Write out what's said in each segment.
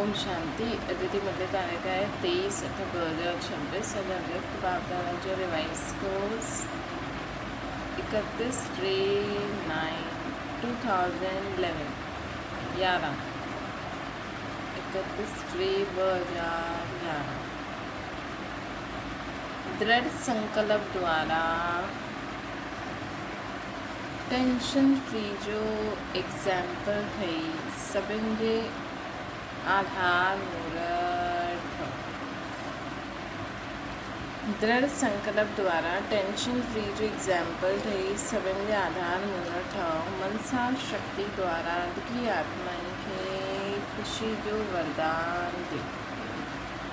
اوم شانتي اڄ جي مڊ تاريخ آهي 23/8/2026 اڄ اويڪت باپدادا جو ريوائز ڪورس 31 3 9 2011 11 31 3 2011 درڙھ سنڪلپ دوارا ٽينشن فري جو ايگزامپل ٺهي سڀن جي آڌار مورت ٺهو. درڙھ سنڪلپ دوارا ٽينشن فري جو ايگزامپل ٺهي سڀن جي آڌار مورت ٺهو. منسا شڪتي دوارا دکي آتمائن کي خوشي جو وردان ڏيو.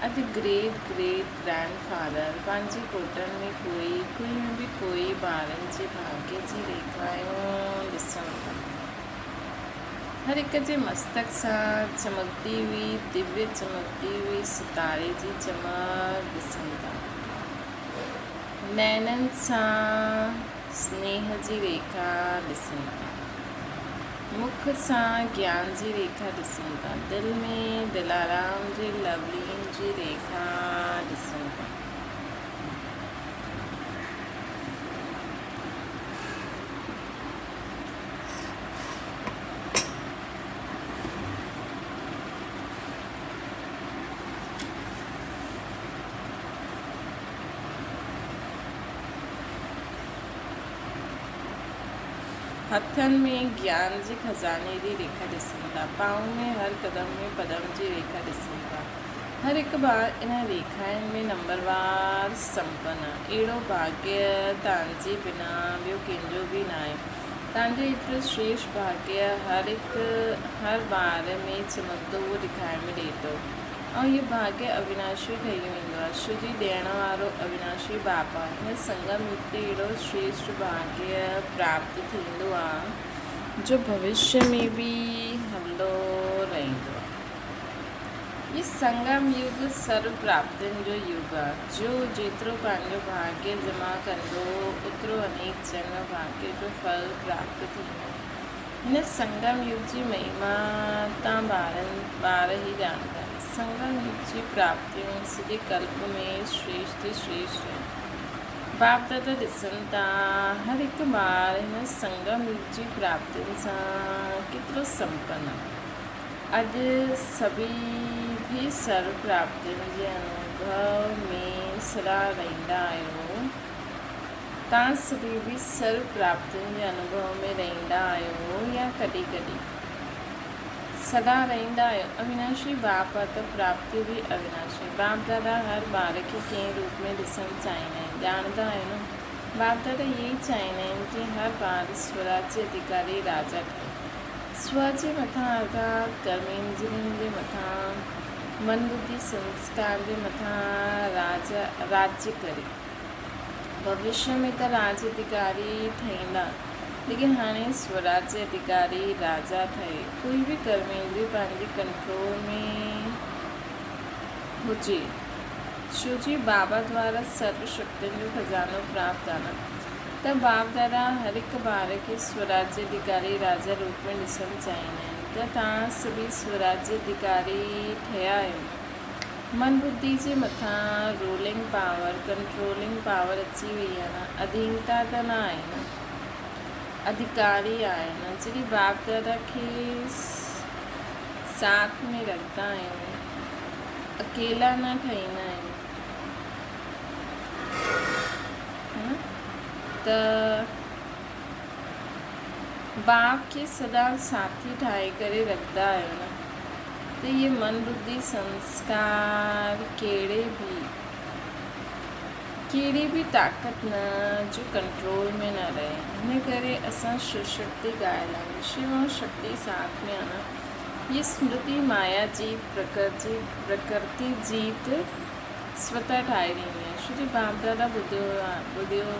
اڄ گريٽ گريٽ گرينڊ فادر پنهنجي ڪوٽن ۾ ڪوئي، ڪوئي ۾ به ڪوئي ٻارن جي ڀاڳيه جي ريکائون ڏسن ٿا. هر هڪ جي مستڪ سان چمڪندي هئي دويه چمڪندي هئي ستاري جي چمڪ ڏسن ٿا. نينن سان سنيهه جي ريکا ڏسن ٿا. مک سان گيان جي ريکا ڏسن ٿا. دل ۾ دلارام جي لولين جي ريکا ڏسن ٿا. هٿن ۾ گيان جي خزاني جي ريکا ڏسن ٿا. پانء ۾ هر قدم ۾ پدم جي ريکا ڏسن ٿا. هر هڪ ٻار انهن ريکائن ۾ نمبروار سمپن آ. اهڙو ڀاڳيه تانجي بنا ٻيو ڪنهن جو به ناهي. تانجو ايترو شريشٺ ڀاڳيه هر هڪ هر ٻار ۾ چمڪندو اهو ڏکائڻ ۾ ڏئي ٿو. ۽ اهو ڀاڳيه اويناشي ٺهي ويندو آهي. شو جي ڏيڻ وارو اويناشي باپ آهي. هن سنگم يگ تي اهڙو شريشٺ ڀاڳيه پراپت ٿيندو آهي جو ڀوشيه ۾ به هلندو رهندو آهي. هي سنگم يگ سرو پراپتين جو يگ آهي. جو جيترو پنهنجو ڀاڳيه جمع ڪندو اوترو انيڪ جنم ڀاڳيه جو ڦل پراپت ٿيندو. هن سنگم يگ جي مهما تان ٻارن ٻار ئي ڄاڻندا آهن. سنگم يگ جي پراپتيون سڄي ڪلپ ۾ شريشٺ شريشٺ آهن. باپ دادا ڏسن ٿا هر هڪ ٻار هن سنگم يگ جي پراپتين سان ڪيترو سمپن آهي. اڄ سڀئي به سرو پراپتين جي انوڀو ۾ سدا رهندا آهيو. توهان سڀئي به سرو پراپتين جي انوڀو ۾ رهندا آهيو يا ڪڏهن ڪڏهن؟ سدا رهندا آهيو. اويناشي باپ آ ته پراپتيون به اويناشي. باپ دادا هر ٻار کي ڪنهن روپ ۾ ڏسڻ چاهيندا آهن. ڄاڻندا آهيو نه؟ باپ دادا اهي ئي چاهيندا آهن ڪي هر ٻار سوراجيه اڌيڪاري راجا ٺهي. سو جي مٿان ارٿات ڪرميندرين جي مٿان، من ٻڌي سنسڪار جي مٿان راجا راجيه ڪري. ڀوشيه ۾ ته راج اڌيڪاري ٺهيندا، ليڪن هاڻي سوراجيه اڌيڪاري راجا ٺهي. ڪوئي به ڪرميندري پنهنجي ڪنٽرول ۾ هجي. شو جي بابا دوارا سرو شڪتين جو خزانو پراپت آ نه ته باپ دادا هر هڪ ٻار کي سوراجيه اڌيڪاري راجا روپ ۾ ڏسڻ چاهيندا آهن ته توهان سڀئي سوراجيه اڌيڪاري ٺهيا آهيو نه. من ٻڌي جي مٿان رولنگ پاور، ڪنٽرولنگ پاور اچي وئي آهي نه، اڌينتا ته نه آهي نه، اڌڪاري آهيو نه، جڏهن باپ دادا کي ساٿ ۾ رکندا آهيون، اڪيلا نه ٺهيندا آهيون ها نه، ته باپ کي سدا ساٿي ٺاهي ڪري رکندا آهيو نه. ته اهي من ٻڌي سنسڪار ڪهڙي به ڪهڙي به طاقت نه جو ڪنٽرول ۾ نه رهي. هن ڪري اسان شو شڪتي ڳايل آهيون. شو ۽ شڪتي ساٿ ۾ آنا. هي سمرتي مايا جي پرڪرتي جيت سوتح ٺاهي ڏيندي آهي. شري باپ دادا ٻڌيو ٻڌيو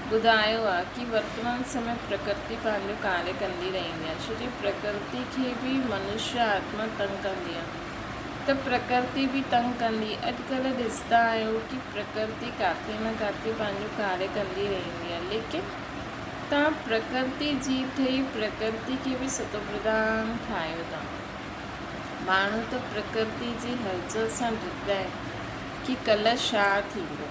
ٻڌايو آ ڪي ورتمان سمي پرڪرتي پنهنجو ڪاريه ڪندي رهندي آ ڇو جي پرڪرتي کي به منشيه آتما تنگ ڪندي آ ته پرڪرتي به تنگ ڪندي اڄڪلهه ڏسندا آهيو ڪي پرڪرتي ڪاٿي نه ڪاٿي پنهنجو ڪاريه ڪندي رهندي آ ليڪن تان پرڪرتي جي ٺهي پرڪرتي کي به ستوپرڌان ٺاهيو ٿا. ماڻهو ته پرڪرتي جي هلچل سان ڊڄندا آهن ڪي ڪلهه ڇا ٿيندو.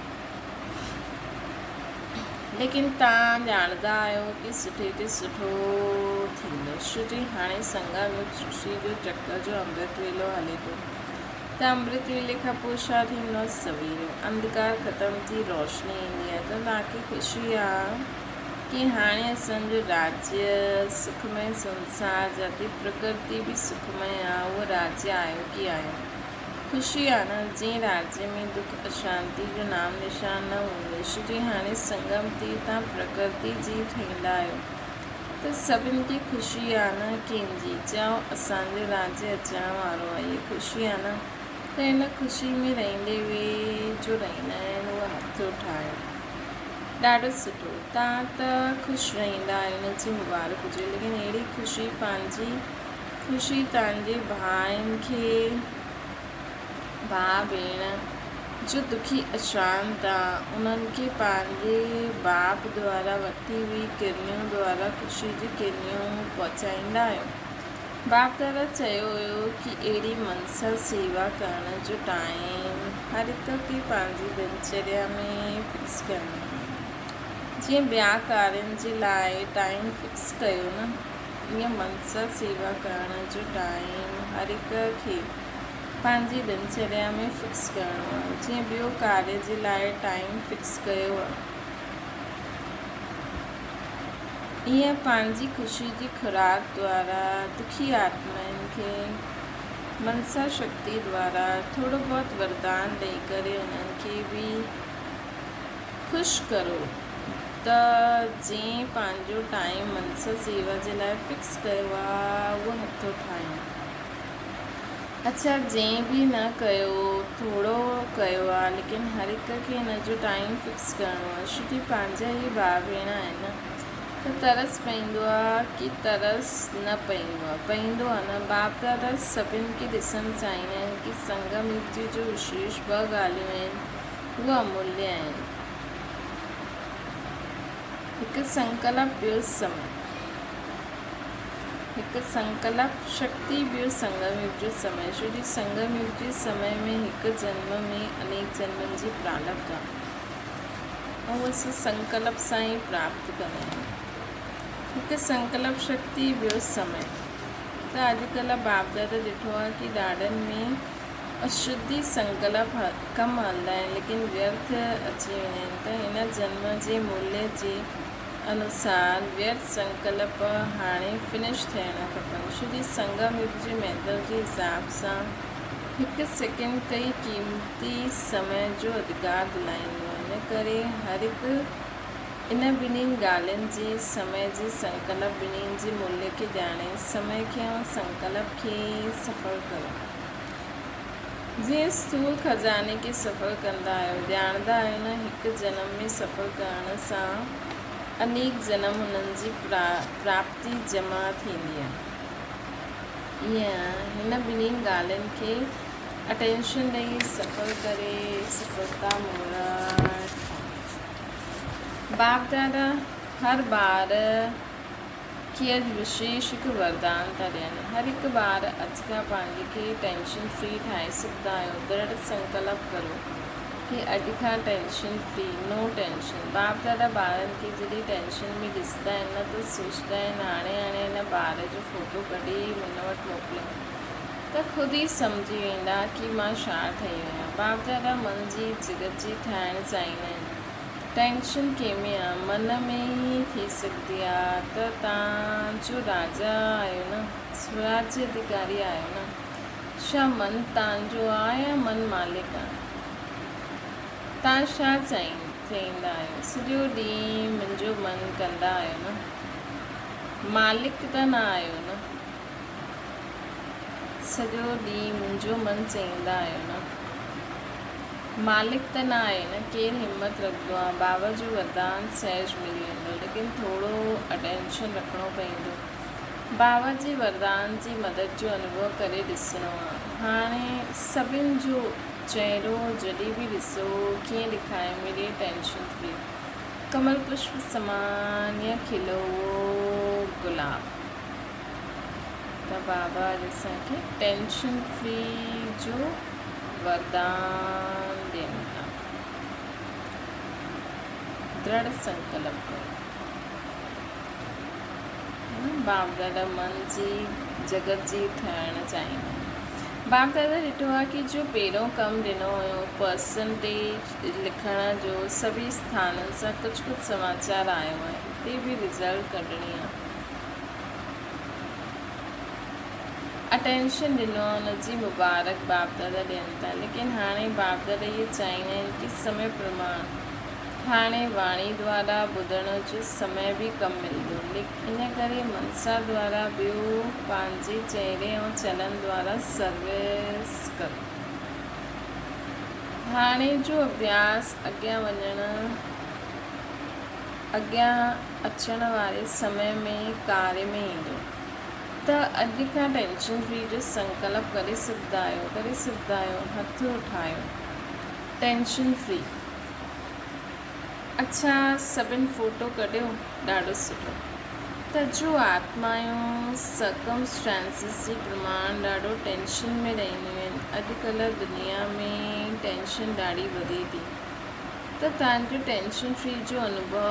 ليڪن توهان ڄاڻندا آهيو ڪي سٺي تي سٺو ٿيندو. ڇو جي هاڻي سنگم يگ سرشٽي جو چڪر جو امرت ويلو هلي ٿو ته امرت ويلي کان پوء ڇا ٿيندو آهي؟ سويرو انڌڪار ختم ٿي روشني ايندي آهي ته توهان کي خوشي آهي ڪي هاڻي اسان جو راجيه سکمئي سنسار جاتي پرڪرتي به سکمئي آهي اهو راجيه آيو ڪي آيو. خوشي آ نه، جنهن راجيه ۾ دک اشانتي جو نام نشان نه هوندو. شري هاڻي سنگم تي تان پرڪرتي جي ٺهيندا آهيو ته سڀن کي خوشي آ نه، ڪنهن جي چئو اسان جو راجيه اچڻ وارو آ، هيء خوشي آ نه ته ان خوشي ۾ رهندي اهي جو رهندا آهن اهي هٿ اٺايو. ڏاڍو سٺو. تان ته خوش رهندا آهيو ان جي مبارڪ هجي ليڪن اهڙي خوشي پنهنجي خوشي تنهنجي ڀائن کي، ڀاء ڀيڻ جو دکي اشانت آ، انهن کي پنهنجي باپ دوارا وٺي هئي ڪرنيون دوارا خوشي جي ڪرنيون پهچائيندا آهيو. باپ دادا چيو هيو ڪي اهڙي منسا سيوا ڪرڻ جو ٽائيم هر هڪ کي پنهنجي دنچريا ۾ فڪس ڪرڻو آ. جيئن ٻيا ڪارين جي لاء ٽائيم فڪس ڪيو نه. ائين منسا سيوا ڪرڻ جو ٽائيم هر هڪ کي پنهنجي دنچريا ۾ فڪس ڪرڻو آهي جيئن ٻيو ڪاري جي لاء ٽائيم فڪس ڪيو آهي ائين پنهنجي خوشي جي خوراڪ دوارا دکي آتمائن کي منسا شڪتي دوارا ٿورو بهت وردان ڏئي ڪري انهن کي به خوش ڪرو ته جنهن پنهنجو ٽائيم منسا سيوا جي لاء فڪس ڪيو آ اهو هٿو ٺاهيون. اڇا جنهن به نه ڪيو ٿورو ڪيو آ ليڪن هر هڪ کي ان جو ٽائيم فڪس ڪرڻو آ ڇو ڪي پنهنجا ئي ڀاء ڀيڻ آهن نه ته ترس پئيندو آ ڪي ترس نه پئيندو آ پئيندو آ نه باپ دادا سڀن کي ڏسڻ چاهيندا آهن ڪي سنگم يگ جي جو وشيش ٻه ڳالهيون آهن اهي اموليه آهن. هڪ سنڪلپ ٻيو سمي. هڪ سنڪلپ شڪتي ٻيو سنگم يگ جو سمي. ڇو جي سنگم يگ جي سمي ۾ هڪ جنم ۾ انيڪ جنمن جي پرالبڌ آهي ۽ اهو اسين سنڪلپ سان ئي پراپت ڪندا آهيون. هڪ سنڪلپ شڪتي ٻيو سمي. ته اڄڪلهه باپ دادا ڏٺو آهي ڪي ڏاڏن ۾ اشڌي سنڪلپ ڪم هلندا آهن ليڪن ويرٿ اچي ويندا آهن ته هن جنم جي موليه جي انوسار ويرٿ سنڪلپ هاڻي فنش ٿيڻ کپن. شري سنگم يگ جي مهتو جي حساب سان هڪ سيڪنڊ ڪئي قيمتي سمي جو اڌڪار دلائيندو آهي ان ڪري هر هڪ ان ٻنهين ڳالهين جي سمي جي سنڪلپ ٻنهين جي موليه کي ڄاڻي سمي کي ۽ سنڪلپ کي سڦل ڪريو. جيئن اسٿول خزاني کي سڦل ڪندا آهيو، ڄاڻندا آهيو نه هڪ جنم ۾ سڦل ڪرڻ سان انيڪ جنم انهن جي پراپتي جمع ٿيندي آهي. ايئن هن ٻنهي ڳالهين کي اٽينشن ڏئي سڦل ڪري سڦلتا مورڻ ٺاهيو. باپ دادا هر ٻار کي اڄ وشيش هڪ وردان ٿا ڏين. هر هڪ ٻار اڄ کان پنهنجي کي ٽينشن فري ٺاهي سگهندا آهيو. درڙ سنڪلپ ڪرو ڪي اڄ کان ٽينشن فري، نو ٽينشن. باپ دادا ٻارن کي جڏهن ٽينشن ۾ ڏسندا آهن نه ته سوچندا آهن هاڻي هاڻي هن ٻار جو فوٽو ڪڍي مون وٽ موڪليو ته خود ئي سمجهي ويندا ڪي مان ڇا ٺهي ويو آهيان. باپ دادا من جي جڳت جي ٺاهڻ چاهيندا آهن. ٽينشن ڪنهن ۾ آ؟ من ۾ ئي ٿي سگهندي آ ته تان جو راجا آهيو نه، سوراجيه اڌڪاري آهيو نه. ڇا من تان جو آ يا من مالڪ آ؟ تان ڇا چئيندا آهيو؟ سڄو ڏينهن منهنجو من ڪندا آهيو نه. مالڪ ته نه آهيو نه. سڄو ڏينهن منهنجو من چئيندا آهيو نه. مالڪ ته نه آهي نه ڪير همت رکندو آ بابا جو وردان سهج ملي ويندو ليڪن ٿورو اٽينشن رکڻو پئيندو بابا جي وردان جي مدد جو انوڀو ڪري ڏسڻو آ هاڻي سڀن جو چهرو جڏهن به ڏسو ڪيئن ڏکائي ملي ٽينشن فري ڪمل پشپ سمان يا کلو گلاب. ته بابا اڄ اسان کي ٽينشن فري جو وردان ڏين ٿا. درڙ سنڪلپ ڪيو. باپ دادا من جي جڳت جي ٺهڻ چاهيندا آهن. باپ دادا ڏٺو آهي ڪي جو پهريون ڪم ڏنو هيو پرسنٽيج لکڻ جو سڀئي اسٿانن سان ڪجهه ڪجهه سماچار آيو آهي هتي به رزلٽ ڪڍڻي آهي. اٽينشن ڏنو آهي ان جي مبارڪ باپ دادا ڏين ٿا ليڪن هاڻي باپ دادا اهي چاهيندا آهن ڪي سمي پرماڻ هاڻي واڻي دوارا ٻڌڻ جو سمي به ڪم ملندو، ان ڪري منسا دوارا ٻيو پنهنجي چهري ۽ چلن دوارا سروس ڪرو. هاڻي جو اڀياس اڳيان وڃڻ اڳيان اچڻ واري سمي ۾ ڪاري ۾ ايندو ته اڄ کان ٽينشن فري جو سنڪلپ ڪري سگهندا آهيو ڪري سگهندا آهيو هٿ اٺايو ٽينشن فري. اڇا سڀن فوٽو ڪڍيو ڏاڍو سٺو. ته جو آتمايون Circumstances جي پرماڻ ڏاڍو ٽينشن ۾ رهنديون آهن اڄ ڪلهه دنيا ۾ ٽينشن ڏاڍي وڌي ٿي ته تان جو ٽينشن فري جو انوڀو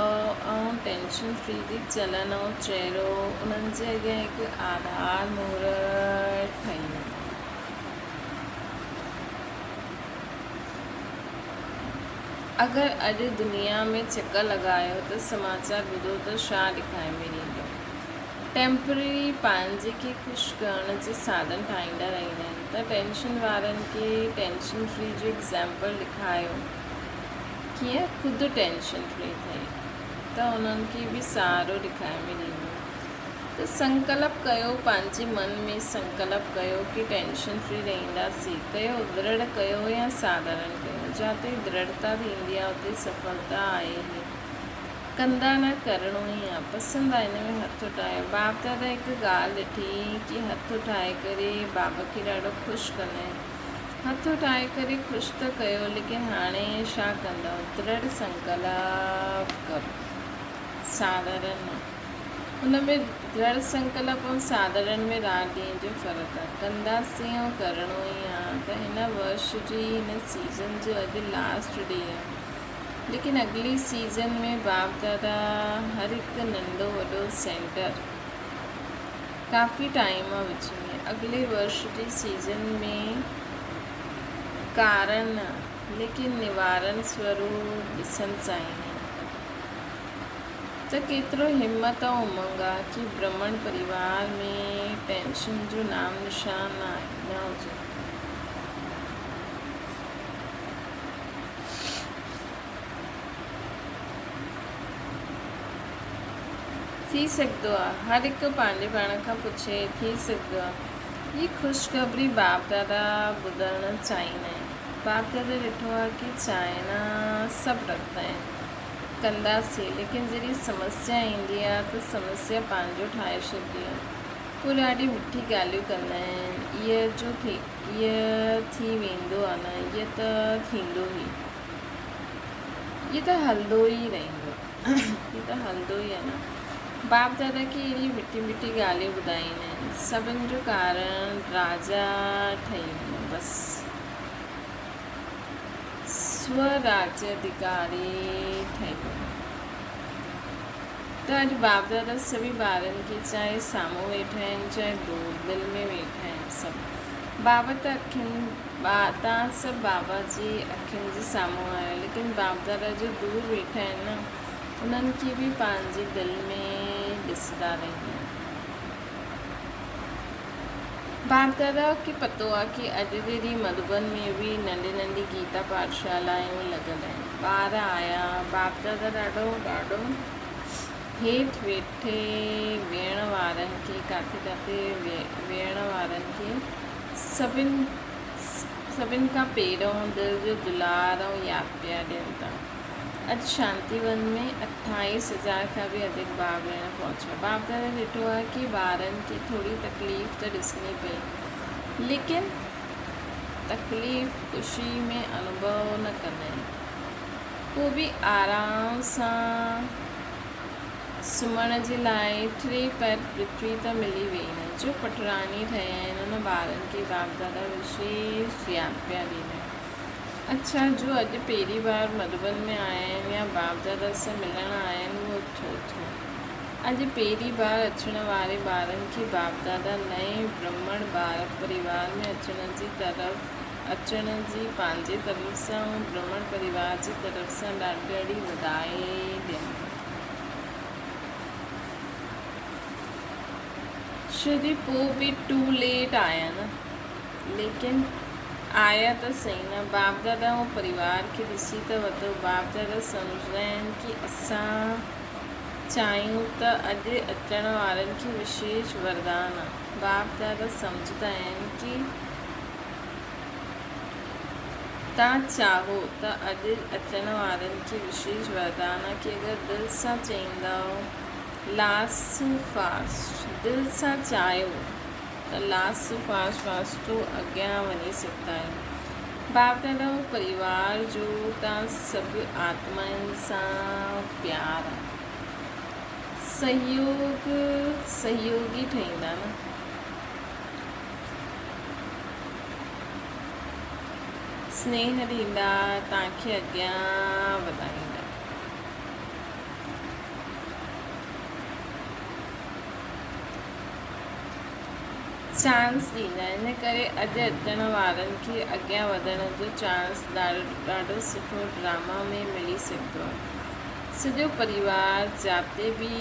۽ ٽينشن فري جي چلن ۽ چهرو انهن جي اڳيان هڪ آڌار مهر ٺهي ويندو. اگر اڄ دنيا ۾ چڪر لڳايو ته سماچار ٻڌو ته ڇا ڏکائي ۾ ڏيندو. ٽيمپرري پنهنجي کي خوش ڪرڻ جي ساڌن ٺاهيندا رهندا آهن ته ٽينشن وارن کي ٽينشن فري جو ايگزامپل ڏکايو ڪيئن خود ٽينشن فري ٿئي ته انهن کي به سهارو ڏکائي ۾ ڏيندو. ته سنڪلپ ڪيو پنهنجي من ۾ سنڪلپ ڪيو ڪي ٽينشن فري رهنداسين ڪيو درڙ ڪيو يا ساڌارڻ ڪيو جاتي درڙتا ٿيندي آ اتي سڦلتا آهي ئي ڪندا نه ڪرڻو ئي آ پسند آ ان ۾ هٿ اٺايو باپ دادا هڪ ڳالهه ڏٺي ڪي هٿ اٺائي ڪري بابا کي ڏاڍو خوش ڪندا آهن هٿ اٺائي ڪري خوش ته ڪيو ليڪن هاڻي ڇا ڪندؤ درڙ سنڪلپ ڪرو ساڌارڻ نه. ان ۾ درڙ سنڪلپ ۽ ساڌارڻ ۾ رات ڏينهن جو فرق آ. ڪنداسين ۽ ڪرڻو ئي آ ته هن ورش جي هن سيزن جو اڄ لاسٽ ڊي آ. ليڪن اڳلي سيزن ۾ باپ دادا هر هڪ ننڍو وڏو سينٽر ڪافي ٽائيم آ وچ ۾ اڳلي ورش جي سيزن ۾ ڪارڻ نه ليڪن نوارڻ سوروپ ڏسڻ چاهيندا آهن. ته ڪيترو همت ۽ امنگ آ ڪي برهمڻ پريوار ۾ ٽينشن جو نام نشان نه آهي نه هجي. ٿي سگهندو آ هر هڪ پنهنجي پاڻ کان پڇي ٿي سگهندو آ هي خوشخبري باپ دادا ٻڌڻ چاهيندا آهن باپ دادا ڏٺو آ ڪي چاهنا سڀ رکندا آهن. ڪنداسين ليڪن جڏهن سمسيا ايندي آ ته سمسيا پنهنجو ٺاهي ڇڏندي آ پوء ڏاڍي مٺي ڳالهيون ڪندا آهن ايء جو ٿي ايء ٿي ويندو آ نه ايء ته ٿيندو ئي ايء ته هلندو ئي رهندو ايء ته هلندو ئي آ نه باپ دادا کي اهڙي مٺي مٺي ڳالهيون ٻڌائيندا آهن سڀن جو ڪارڻ راجا ٺهي وڃو بس. سوراجيه اڌڪاري ٺهي وڃي ته اڄ باپ دادا سڀئي ٻارن کي چاهي سامهون ويٺا آهن چاهي دور دل ۾ ويٺا آهن سڀ بابا ته اکين تان سڀ بابا جي اکين جي سامهون آهيو ليڪن باپ دادا جو دور ويٺا آهن نه انهن کي به پنهنجي دل ۾ ڏسندا رهندا آهن. باقاعده کي پتو آ ڪي اڄ جي ڏينهن مڌوبن ۾ به ننڍي ننڍي گيتا پاٺشالايون لڳل آهن. ٻار آيا، باپدادا ڏاڍو ڏاڍو هيٺ ويٺي ويهڻ وارن کي ڪاٿي ڪاٿي ويهڻ وارن کي سڀن سڀن کان پهريون دل جو دلار ۽ ياد پيا ڏين ٿا. اڄ شانتي ون ۾ اٺاويس هزار کان به اڌڪ ڀاء ڀيڻ پهچيا. باپ دادا ڏٺو آهي ڪي ٻارن کي ٿوري تڪليف ته ڏسڻي پئي ليڪن تڪليف خوشي ۾ انوڀو نه ڪندا آهن. پوء به آرام سان سمهڻ جي لاء ٽي پهر پرٿوي ته ملي ويئي نه. جو پٽراڻي ٺهيا آهن، ان ٻارن کي باپ دادا وشيش ياد پيا ڏيندا آهن. اڇا، جو اڄ پهرين بار مڌوبن ۾ آيا آهن يا باپ دادا سان ملڻ آيا آهن، اهو ڇو ٿيو؟ اڄ پهرين بار اچڻ واري ٻارن کي باپ دادا نئين برهمڻ ٻار پريوار ۾ اچڻ جي طرف اچڻ جي پنهنجي طرف سان ۽ برهمڻ پريوار جي طرف سان ڏاڍي ڏاڍي وڌائي ڏين ٿا. شو جي پوء به ٽو ليٽ آيا نه ليڪن آيا ته سهي نه باپ دادا ۽ پريوار کي ڏسي ته ورتو باپ دادا سمجهندا آهن ڪي اسان چاهيون ته اڄ اچڻ وارن کي وشيش وردان آ باپ دادا سمجهندا آهن ڪي تان چاهو ته اڄ اچڻ وارن کي وشيش وردان آ ڪي اگر دل سان چئيندؤ لاس فاسٽ دل سان چاهيو ته لاس فاسٽ واسطو اڳيان وڃي سگهندا آهيو. باپ دادا ۽ پريوار جو تان سڀ آتمائن سان پيار آ. سهيوگ سهيوگي ٺهيندا نه. سنيهه ڏيندا، توهان کي اڳيان وڌائيندا. چانس ڏيندا. ان ڪري اڄ اچڻ وارن کي اڳيان وڌڻ جو چانس ڏاڍو سٺو ڊراما ۾ ملي سگهندو آهي. سڄو پريوار جاتي به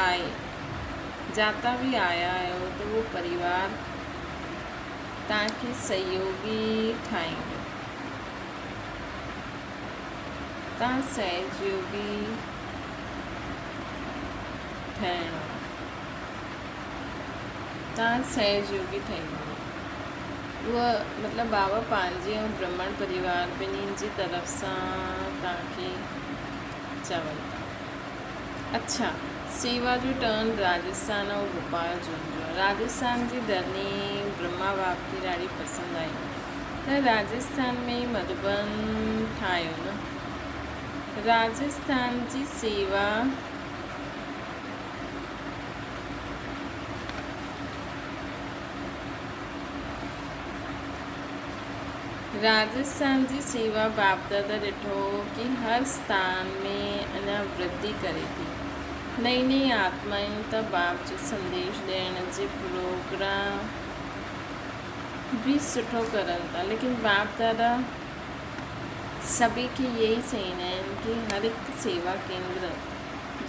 آهي. جاتان به آيا آهيو ته اهو پريوار توهان کي سهيوڳي ٺاهيندو. توهان سهجيوڳي ٺهڻو. توهان سهجيوڳي ٺهي وڃو. اهو مطلب بابا پنهنجي ۽ برهمڻ پريوار ٻنهي جي طرف سان توهان کي چون ٿا. اڇا سيوا جو ٽرن راجسٿان ۽ ڀوپال زون جو آهي. راجسٿان جي ڌرڻي برهما باپ کي ڏاڍي پسند آئي ته راجسٿان ۾ ئي مڌوبن ٺاهيو نه. راجسٿان جي سيوا راجسٿان جي سيوا باپدادا ڏٺو ڪي هر اسٿان ۾ اڃا ورڌي ڪري ٿي. نئين نئين آتمائون ته باپ جو سنديش ڏيڻ جي پروگرام به سٺو ڪرن ٿا ليڪن باپدادا سڀي کي اهي ئي چئيندا آهن ڪي هر هڪ سيوا ڪيندر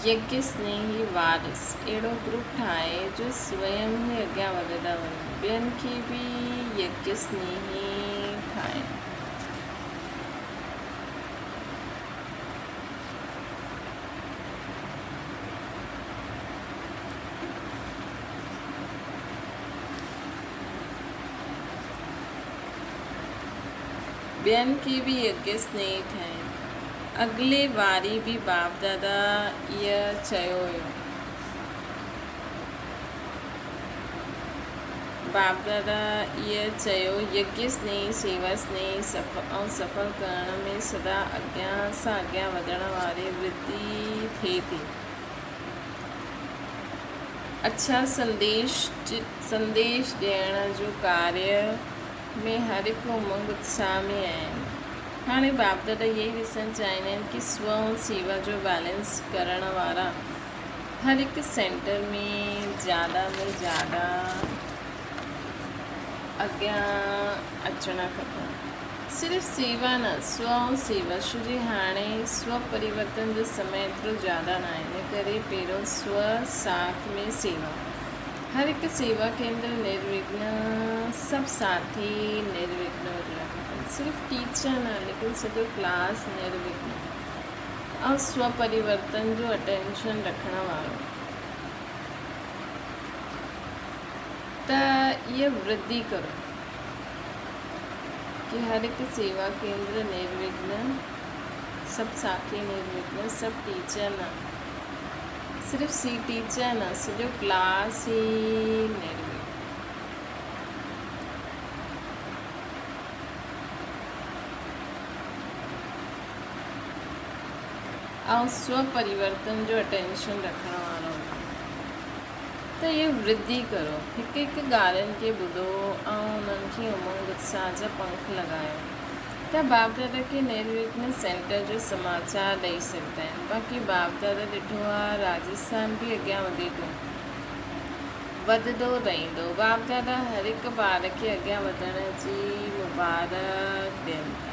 يگيه سنيهي وارث اهڙو گروپ ٺاهي جو سويم ئي اڳيان وڌندا وڃن ٻين کي به يگيه سنيهي ٺاهين. ٻين کي به يگيه سنيهي ٺاهين. اڳلي واري به باپ دادا ايئن چيو هيو. باپ دادا ايئن چيو، يگيه سنيهي، سيوا سنيهي ۽ سڦل ڪرڻ ۾ سدا اڳيان سان اڳيان وڌڻ واري ورڌي ٿئي ٿي. اڇا سنديش ڏيڻ جو ڪاريه ۾ هر هڪ امنگ اتساهه ۾ آهن. هاڻي باپ دادا اهي ئي ڏسڻ چاهيندا آهن ڪي سو ۽ سيوا جو بيلنس ڪرڻ وارا هر هڪ سينٽر ۾ زياده ۾ زياده اڳيان اچڻ کپن. صرف سيوا نه سو ۽ سيوا ڇو جي هاڻي سو پريورتن جو سمي ايترو زياده ناهي ان ڪري پهريون سو ساٿ ۾ سيوا. هر هڪ سيوا ڪيندر نروگن سڀ ساٿي نروگن هجڻ کپن صرف ٽيچر نه ليڪن سڄو ڪلاس نروگن ۽ سو پريورتن جو اٽينشن رکڻ وارو ته اها ورڌي ڪرو ڪي هر هڪ سيوا ڪيندر نروگن سڀ ساٿي نروگن سڀ ٽيچر نه صرف سي ٽيچر نه سڄو ڪلاس ئي نروي. ۽ سو پريورتن جو اٽينشن رکڻ وارو هجي ته اهي ورڌي ڪرو. هڪ هڪ ڳالهين کي ٻڌو ۽ انهن کي امنگ اتساهه جا پنک لڳايو ته باپ دادا کي نيرويگن سينٽر جو سماچار ڏئي سگهندا آهن. باقي باپ دادا ڏٺو آ راجسٿان به اڳيان وڌي ٿو. وڌندو رهندو. باپ دادا هر هڪ ٻار کي اڳيان وڌڻ جي مبارڪ ڏين ٿا.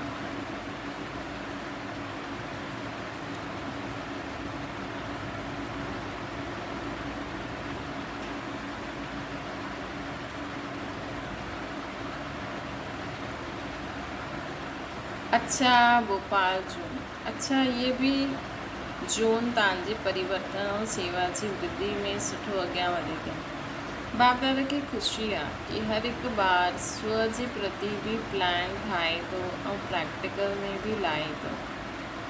اڇا ڀوپال جون اڇا اهي به جون تان جي پريورتن ۽ سيوا جي ورڌي ۾ سٺو اڳيان وڌي ٿو. باپ دادا کي خوشي آ ڪي هر هڪ ٻار سو جي پرتي به پلان ٺاهي ٿو ۽ پريڪٽيڪل ۾ به لاهي ٿو.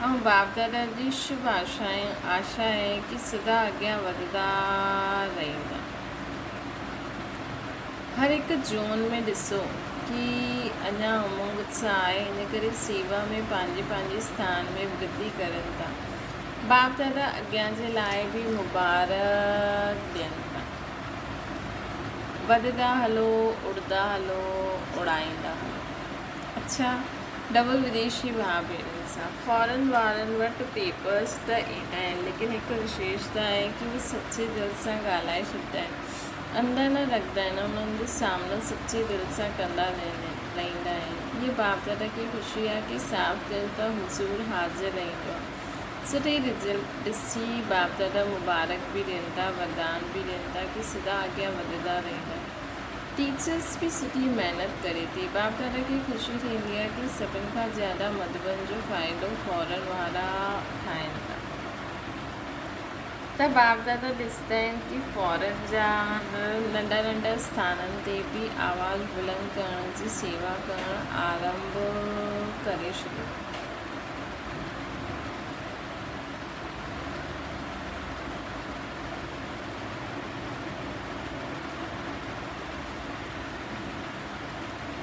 ۽ باپ دادا جي شڀ آشائون آشا آهي ڪي سدا اڳيان وڌندا رهندا. هر هڪ جون ۾ ڏسو ڪي اڃا امنگ اتساهه آهي ان ڪري سيوا ۾ پنهنجي پنهنجي اسٿان ۾ ورڌي ڪرن ٿا. باپ دادا اڳيان جي لاء به مبارڪ ڏين ٿا. وڌندا هلو اڙدا هلو اڙائيندا هلو. اڇا ڊبل وديشي ڀاء ڀيڻن سان فارن وارن وٽ پيپرس ته ايندا آهن ليڪن هڪ وشيشتا آهي ڪي هو سچي دل سان ڳالهائي ڇڏدا آهن اندر نه رکندا آهن انهن جو سامنو سچي دل سان ڪندا رهندا آهن هي باپ دادا کي خوشي آهي ڪي صاف دل ته حضور حاضر رهندو آهي سٺي رزلٽ ڏسي باپ دادا مبارڪ به ڏين ٿا وردان به ڏين ٿا ڪي سدا اڳيان وڌندا رهندا. ٽيچرس به سٺي محنت ڪري ٿي. باپ دادا کي خوشي ٿيندي آهي ڪي سڀن کان زياده مڌوبن جو فائدو فورن وارا اٺائين ٿا ته باپ دادا ڏسندا آهن ڪي فورن جا ننڍا ننڍا اسٿانن تي به آواز بلند ڪرڻ جي سيوا ڪرڻ آرنڀ ڪري ڇڏيو.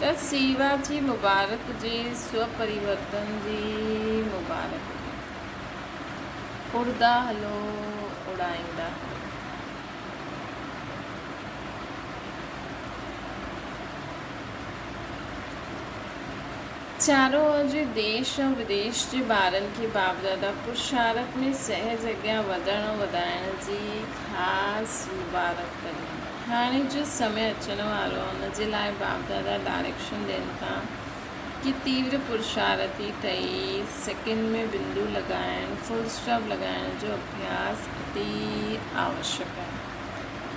ته سيوا جي مبارڪ هجي، سو پريورتن جي مبارڪ هجي. اڙدا هلو، اڙائيندا هلو. چارو جي ديش ۽ وديش جي ٻارن کي باپ دادا پرشارت ۾ سهج اڳيان وڌڻ ۽ وڌائڻ جي خاص مبارڪ ڏني. هاڻي جو سمي اچڻ وارو آهي ان جي لاء باپ دادا ڊائريڪشن ڏين ٿا ڪي تيور پرشارتي ٺهي سيڪنڊ ۾ بندو لڳائڻ، فل اسٽاپ لڳائڻ جو اڀياس اتي آوشڪ آهي.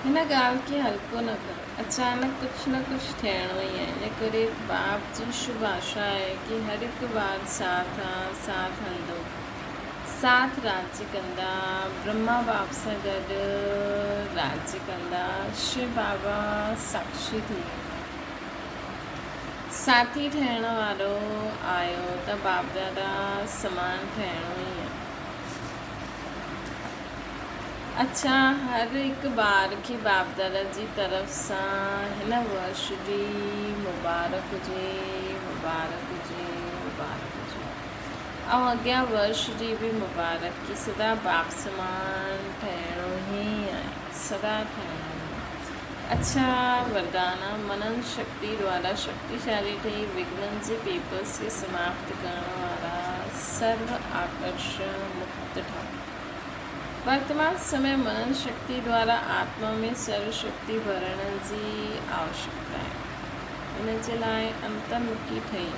هن ڳالهه کي هلڪو نه ڪريو. اچانڪ ڪجهه نه ڪجهه ٿيڻو ئي آهي. ان ڪري باپ جي شڀ آشا آهي ڪي هر هڪ ٻار ساٿ آ ساٿ هلندو. ساٿ راڄ ڪندا. برهما باپ سان گڏ راڄ ڪندا. شو بابا ساکشي ٿي ويندا. ساٿي ٺهڻ وارو آيو ته باپ دادا سمان ٺهڻو ئي آهي. اڇا هر هڪ ٻار کي باپ دادا جي طرف سان هن ورش جي مبارڪ هجي مبارڪ هجي مبارڪ هجي ۽ اڳيان ورش جي به مبارڪ ڪي سدا باپ سمان ٺهڻو هي آهي سدا ٺهڻو هي اڇا وردانا منن شڪتي دوارا شڪتيشالي ٺهي وگنن جي پيپرس کي سماپت ڪرڻ وارا سرو آڪرشڻ مڪت ٺهو. ورتمان سمي منن شڪتي دوارا آتما ۾ سرو شڪتي ڀرڻ جي آوشڪتا آهي. ان جي لاء انترمکي ٺهي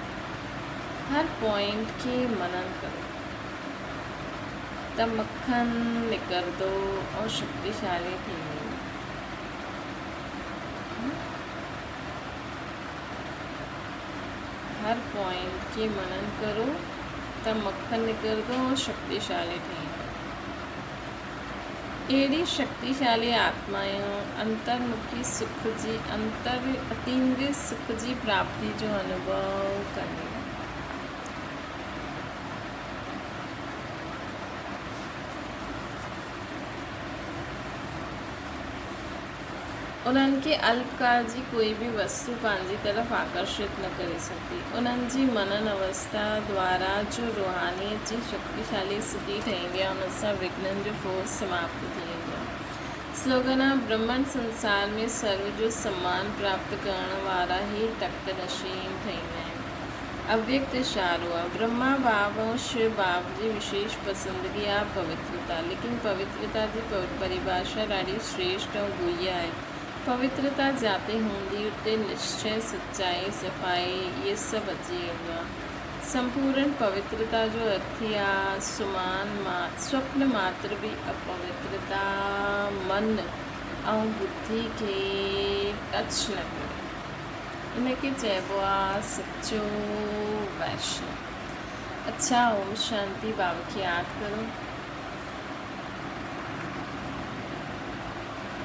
هر پوائنٽ کي منن ڪرو ته مکن نڪرندو ۽ شڪتيشالي ٿي ويندو. هر پوائنٽ کي منن ڪرو ته مکن نڪرندو ۽ شڪتيشالي ٺهيندو. اهڙي شڪتيشالي آتمائون انترمکي سک جي انتر اتيندري سک جي پراپتي جو انوڀو ڪنديون. انهن کي الپڪال جي ڪوئي به وستو پنهنجي طرف آڪرشت نه ڪري سگهندي. انهن جي منن اوستا دوارا جو روحانيت جي شڪتيشالي اسٿتي ٺهندي آهي، ان سان وگهنن جو فورس سماپت ٿي ويندو آهي. سلوگن آهي، برهمڻ سنسار ۾ سرو جو سمان پراپت ڪرڻ وارا ئي تخت نشين ٺهيندا آهن. اويڪت اشارو آهي، برهما باب ۽ شو باب جي وشيش پسندگي آهي پوترتا. ليڪن پوترتا جي پريڀاشا ڏاڍي شريشٽ ۽ گهي آهي. پوترتا جاتي هوندي اتي نشچي، سچائي، صفائي اهي سڀ اچي ويندو آهي. سمپورڻ پوترتا جو ارٿ ئي آهي سمان سوپن ماتر به اپوترتا من ۽ ٻڌي کي ٽچ نه ڪري. ان کي چئبو آ سچو ويشنو. اڇا اوم شانتي بابا کي ياد ڪرو.